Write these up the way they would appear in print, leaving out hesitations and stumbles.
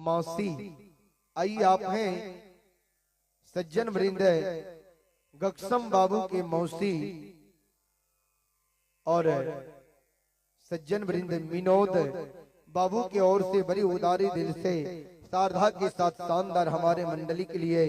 मौसी। आई आप हैं सज्जन वृंद गक्षम बाबू के मौसी और सज्जन वृंद विनोद बाबू के ओर से बड़ी उदारी दिल से शारदा के साथ शानदार हमारे मंडली के लिए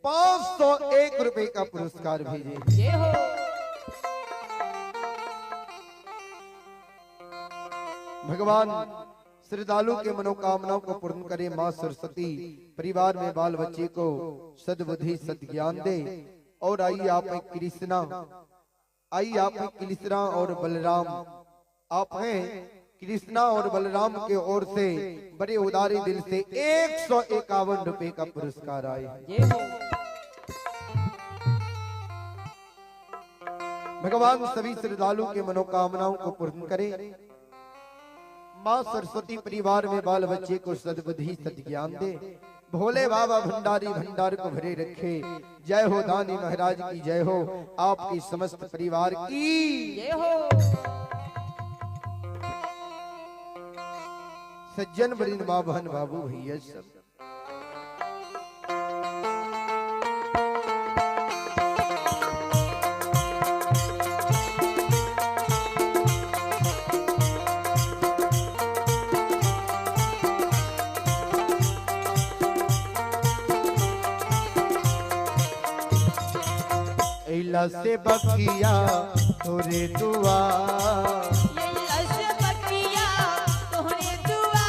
501 रुपए का पुरस्कार भेजे। भगवान श्रद्धालु के मनोकामनाओं को पूर्ण करे। माँ सरस्वती परिवार में बाल बच्चे को सद्बुद्धि सद्ज्ञान दे। और आई आप कृष्णा, आई आप कृष्णा और बलराम, आप हैं कृष्णा और बलराम के ओर से बड़े उदारी दिल से 151 रुपए का पुरस्कार आए। भगवान सभी श्रद्धालु के मनोकामनाओं को पूर्ण करे। माँ सरस्वती परिवार में बाल बच्चे को सद्बुद्धि सद्ज्ञान दे। भोले बाबा भंडारी भंडार को भरे रखे। जय हो दानी महाराज की जय हो, आपकी समस्त परिवार की जय हो। सज्जन वृंद माँ बहन बाबू भैया सब से बकिया तोरे दुआ, से बकिया तोरे दुआ,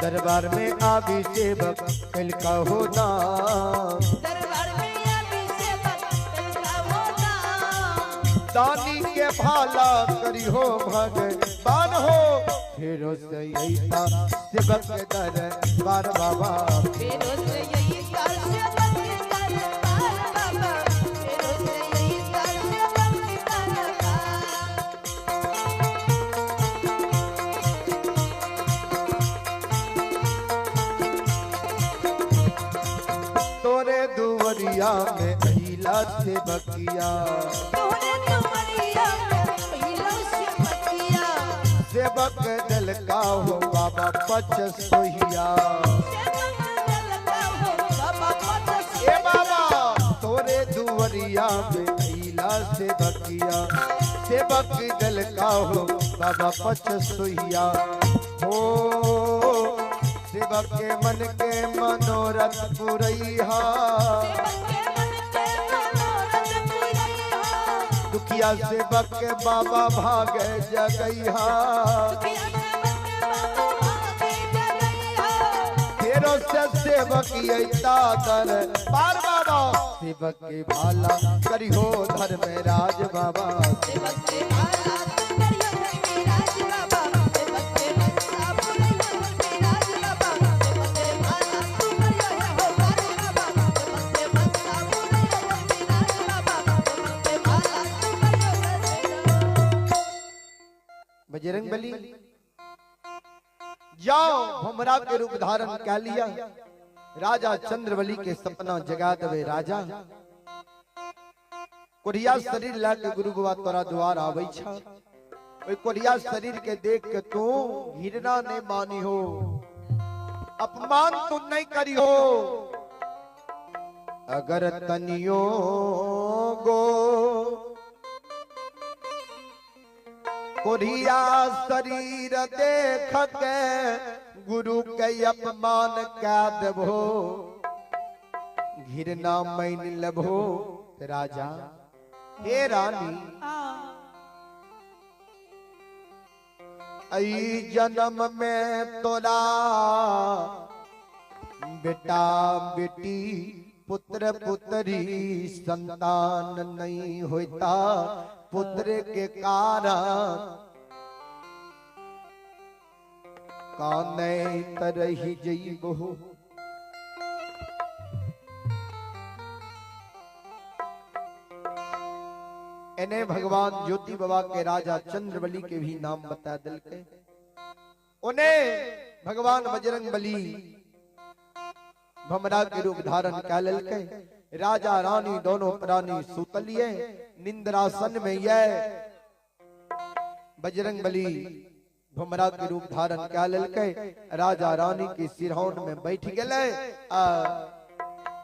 दरबार में आबी सेवक कल का हो दाम, दरबार में आबी सेवक कल का हो दाम, दानी के भाला करी हो भगवान हो, फेरो से अइता सेवक दरबार बाबा, फेरो से अइता सेवक दरबार बाबा, फेरो से अइता सेवक दरबार। तोरे दुवरिया में अइला सेवकिया, तोरे दुवरिया में अइला सेवकिया, सेवक दल का हो बाबा पचसोहिया, सेवक दल का हो बाबा पचसोहिया, ए बाबा तोरे दुवरिया में अइला सेवकिया, सेवक दल का हो बाबा पचसोहिया, हो सेवक के मन के मनोरथ पुरैहा, सेवक के मन के मनोरथ पुरैहा, दुखिया सेवक के बाबा भागे जगैहा, दुखिया सेवक के बाबा भागे जगैहा, फेरो से सेवक अइता दरबार बाबा, सेवक के भाला करी हो धर्म राज बाबा, सेवक के भाला करियो धर्म राज बाबा, सेवक के मनसा पुरैयो धर्म राज बाबा, सेवक के भाला तू करियो हो राज बाबा, सेवक के मनसा पुरैयो धर्म राज बाबा, सेवक के भाला तू करियो धर्म राज। बजरंग बली जाओ भमरा के रूप धारण कर लिया। राजा चंद्रबली के सपना जगा देवे। राजा कोढ़िया शरीर ला के गुरु बाबा तोरा द्वार आबै छा, ओइ कोढ़िया शरीर के देख के तू घृणा नहीं मानी हो, अपमान तू नहीं करी हो। अगर तनियो गो कोढ़िया शरीर देख के गुरु के अपमान कै देबो, घृणा मान लेबो राजा। हे रानी ऐ जन्म में तोरा बेटा बेटी पुत्र पुत्री संतान नहीं होता, पुत्र के कारण काने तरही जइबो। एने भगवान ज्योति बाबा के राजा चंद्रबली के भी नाम बता दिल के। उन्हें भगवान बजरंग बली भमरा के रूप धारण कर ललके। राजा रानी दोनों प्राणी सुतलिए निंद्रासन में ये बजरंग बली भमरा के रूप धारण कए लेलकै, राजा रानी के सिरहौन में बैठ गेलै आ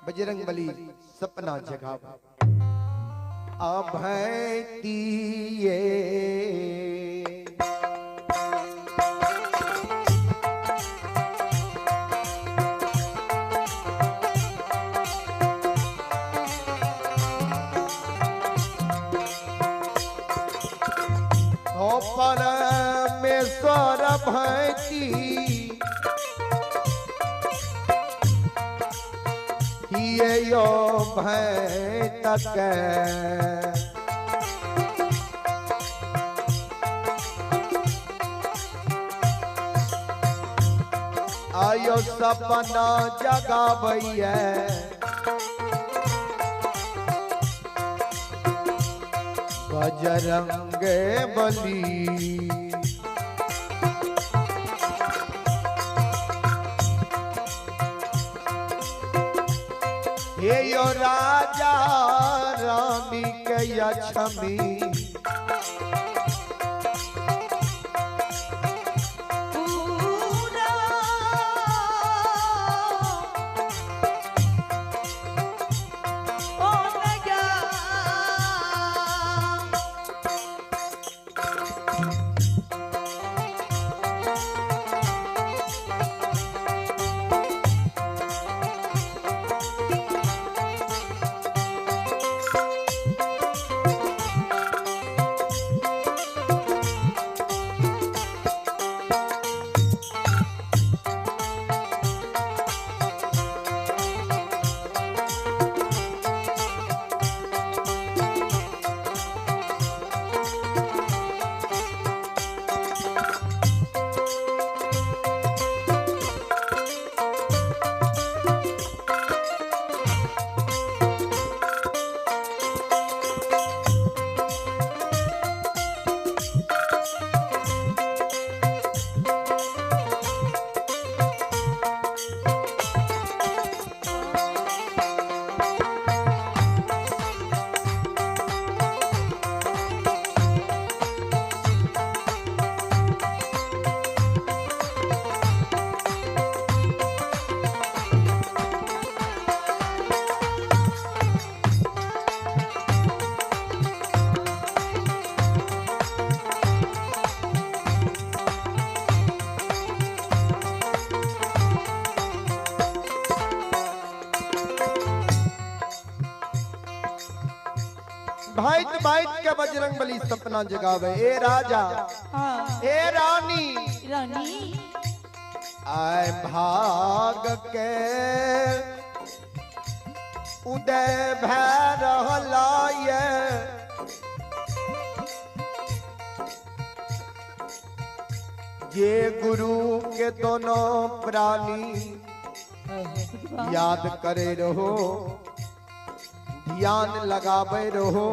बजरंग बली सपना जगाव अभय। परमेश्वर भैती यो भय तक आयो सपना जगाबैया बजरंग बली। हे यो राजा रानी के लक्ष्मी पूरा ओ नया। भाइत भाइत के बजरंग बली सपना जगावे। ए राजा, हाँ। ए रानी, रानी आए भाग के उदय भै रहला ये जे गुरु के दोनों प्राणी याद करे रहो, ध्यान लगावे रहो।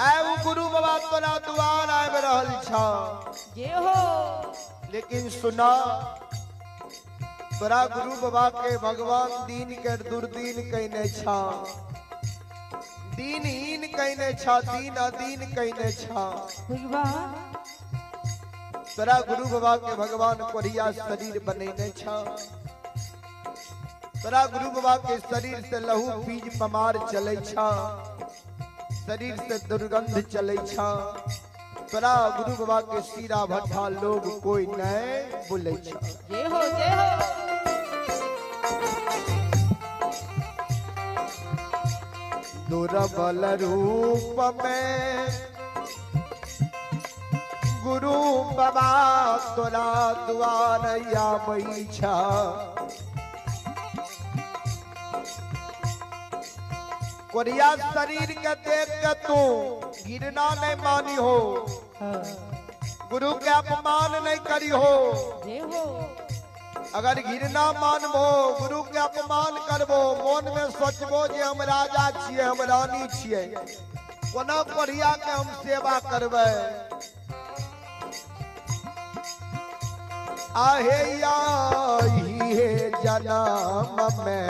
आए गुरु बाबा तोरा द्वार आबि रहल छ जे हो, लेकिन सुना तोरा गुरु बाबा के भगवान दीन के दुर्दीन कहने छा, दीनहीन कहने छा, दीन अदीन कहने छा। तोरा गुरु बाबा के भगवान कोरिया शरीर बनेने छा, तोरा गुरु बाबा के शरीर से लहू बीज पमार चले छा, शरीर से दुर्गंध चले छा। तोरा गुरु बाबा के सीरा भट्ठा लोग कोई नहीं बोले छा। जय हो, जय हो। दुर्बल रूप में गुरु बाबा तोरा द्वार आबै छा, कोरिया शरीर के देख के तू गिरना नहीं मानी हो, गुरु के अपमान नहीं करी हो। अगर घृणा मानबो, गुरु के अपमान करबो, मन में सोचबो जे हम राजा छियै, हम रानी छियै, कोना कोरिया के हम सेवा करबै। आहे या हे जनम में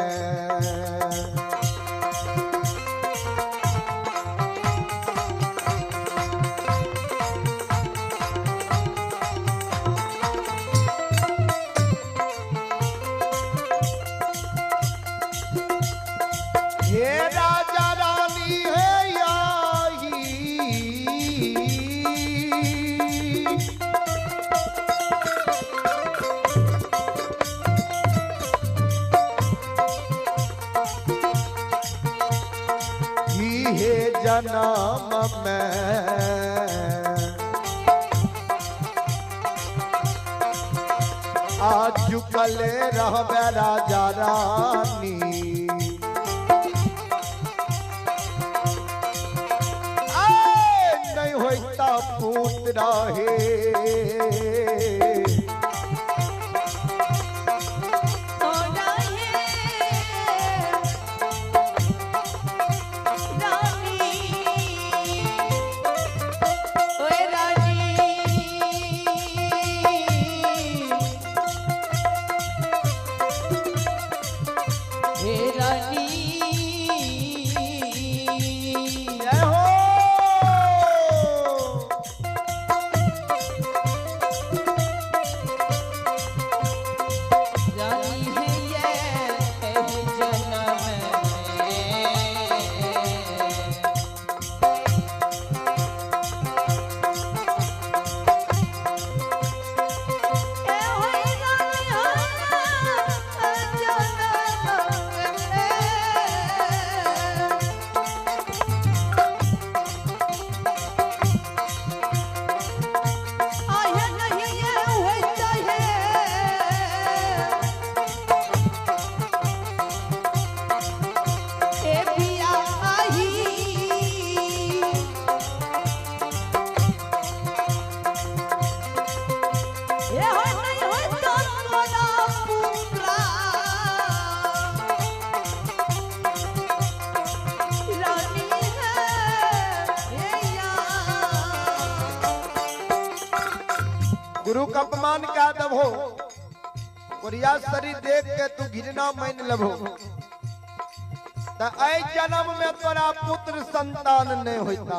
जन्म में। आज झुकल रहबे राजा रानी, नहीं होता पूत रहे। गुरु का अपमान क्या दबो, कोरिया शरीर देख के तू घृणा मान लबो, त ऐ जन्म में तोरा पुत्र संतान नहीं होता।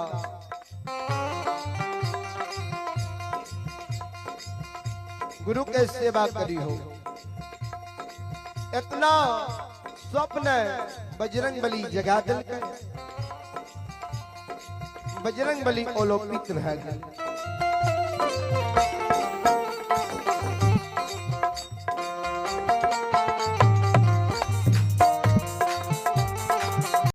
गुरु के सेवा करी हो। इतना स्वप्न बजरंग बली जगा दिल के, बजरंग बली ओलोपित भै गेल।